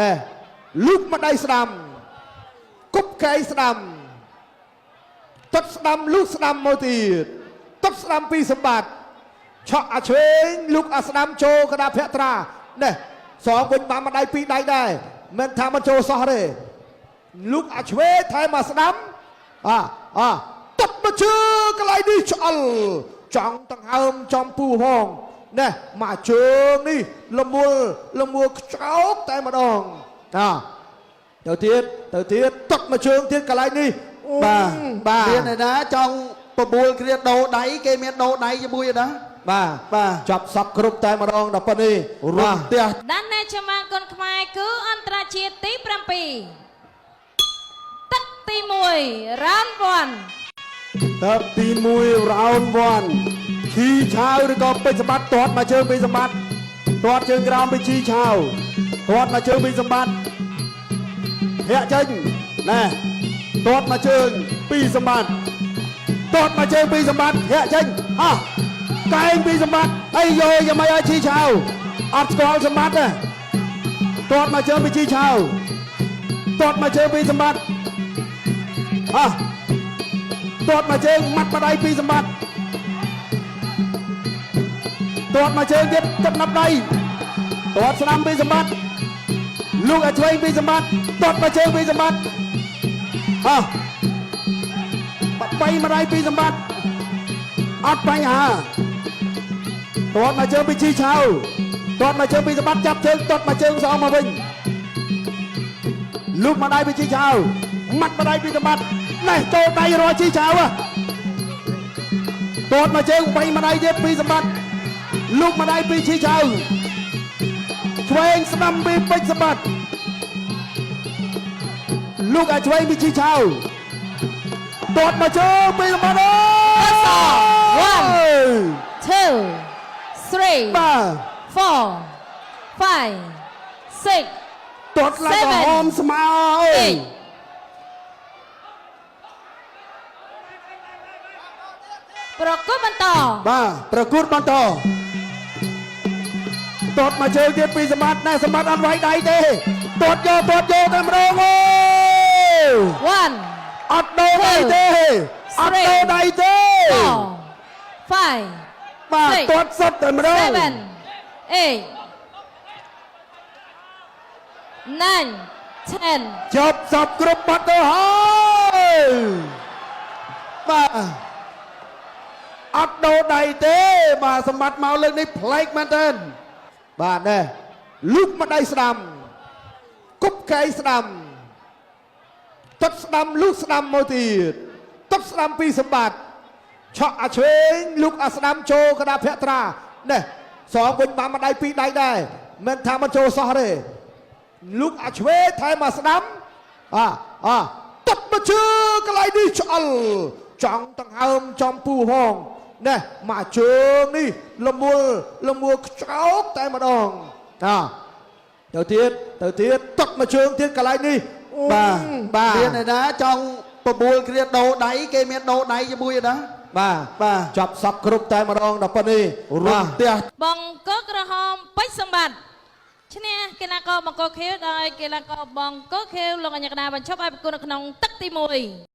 ណែលូកម្ដាយស្ដាំគប់កែងស្ដាំទាត់ស្ដាំលូកស្ដាំមកទៀតទាត់ស្ដាំពីសម្បត្តិឆក់អាឆ្វេងលូកអាស្ដាំចូលកដាភក្ត្រាណែសងវិញបានម្ដាយពីរដៃដែរមិនថាមិនចូលសោះទេលូកអាឆ្វេងថែមអាស្ដាំអាអាទាត់មកជើងកន្លែងនេះឆ្អល់ចង់ដង្ហើមចំពូផងណែមកជើងនេះលមូលលមូលខ្ចោកតែម្ដងអាទៅទៀតទៅទៀតទាត់មកជើងទៀតកន្លែងនេះ បាទ បាទ មានឯណាចង់បបួលគ្នាដូរដៃគេមានដូរដៃជាមួយឯណា បាទ បាទ ចាប់សពគ្រប់តែម្ដងដល់ប៉ុណ្នេះ រំ បាទ ទះ ដានណាចម្បាំងគុនខ្មែរគឺអន្តរជាតិទី7ទឹកទី1 round 1 ទឹកទី1 round 1ឈីឆាវឬក៏ពេជ្រសម្បត្តិទាត់មកជើងពេជ្រសម្បត្តិទាត់ជើងក្រោមពីឈីឆាវទាត់មកជើងពេជ្រសម្បត្តិធាក់ចេញណែទាត់មកជើងពីសម្បត្តិទាត់មកជើងពីសម្បត្តិធាក់ចេញអោះកែងពីសម្បត្តិអីយោយ៉ាងម៉េចឲ្យឈីឆាវអត់ស្គាល់សម្បត្តិទេទាត់មកជើងពីឈីឆាវទាត់មកជើងពីសម្បត្តិអោះ ទាត់មកជើងម៉ាត់បដៃពីសម្បត្តិទាត់មកជើងទៀតទឹកណាប់ដៃទាត់ស្ដាំពីសម្បត្តិលោកឲ្យឆ្វេងពីសម្បត្តិទាត់មកជើងពីសម្បត្តិអោះបបីម្ដាយពីសម្បត្តិអត់បញ្ហាទាត់មកជើងពីជីឆៅទាត់មកជើងពីសម្បត្តិចាប់ជើងទាត់មកជើងសងមកវិញ លោកម្ដាយពីជីឆៅម៉ាត់ម្ដាយពីសម្បត្តិណេះចូលដៃរកជីឆៅហ៎ទាត់មកជើងបីម្ដាយទៀតពីសម្បត្តិលោកម្ដាយពីជីឆៅឆ្វេងស្ដាំពីពេជ្រសម្បត្តិលោកឲ្យឆ្វេងពីជីឆៅទាត់មកជើងពីសម្បត្តិអូ One 2 3 បាទ 4 5 6 ទាត់ឡើងក្រហមស្មើអើយ 8ប្រគល់បន្ត បាទប្រកួតបន្តទាត់មកជើងទៀតពីសម្បត្តិណែសម្បត្តិអត់វាយដៃទេទាត់យកទាត់យកតែម្ដងអូ 1 អត់ដូរដៃទេអត់ដូរដៃទេ 4 5 បាទ Six ទាត់សុទ្ធតែម្ដង 7 8 9 10 ចប់សពគ្រប់បាត់ទៅហើយបាទអត់ដូរដៃទេបាទសម្បត្តិមកលើកនេះប្លែកមែនទែន បាទណែលូកម្ដាយស្ដាំគប់កែងស្ដាំទាត់ស្ដាំលូកស្ដាំមកទៀតទាត់ស្ដាំពីសម្បត្តិឆក់អាឆ្វេងលូកអាស្ដាំចូលកដាភក្ត្រាណែសងវិញបានម្ដាយពីរដៃដែរមិនថាមិនចូលសោះទេលូកអាឆ្វេងថែមអាស្ដាំអាអាទាត់មកជើងកន្លែងនេះឆ្អល់ចង់ដង្ហើមចំពូផងណែមកជើងនេះលមូលលមូលខ្ចោកតែម្ដងអាទៅទៀតទៅទៀតទាត់មកជើងទៀតកន្លែងនេះ បាទ បាទ មានឯណាចង់បបួលគ្នាដូរដៃគេមានដូរដៃជាមួយឯណា បាទ បាទ ចាប់សពគ្រប់តែម្ដងដល់ប៉ុណ្នេះ រំទះ បង្គោលក្រហមពេជ្រសម្បត្តិឈ្នះកីឡាករបង្គោលខៀវដោយកីឡាករបង្គោលខៀវលោកអញ្ញាកដាបញ្ឈប់ឲ្យប្រគល់នៅក្នុងទឹកទី1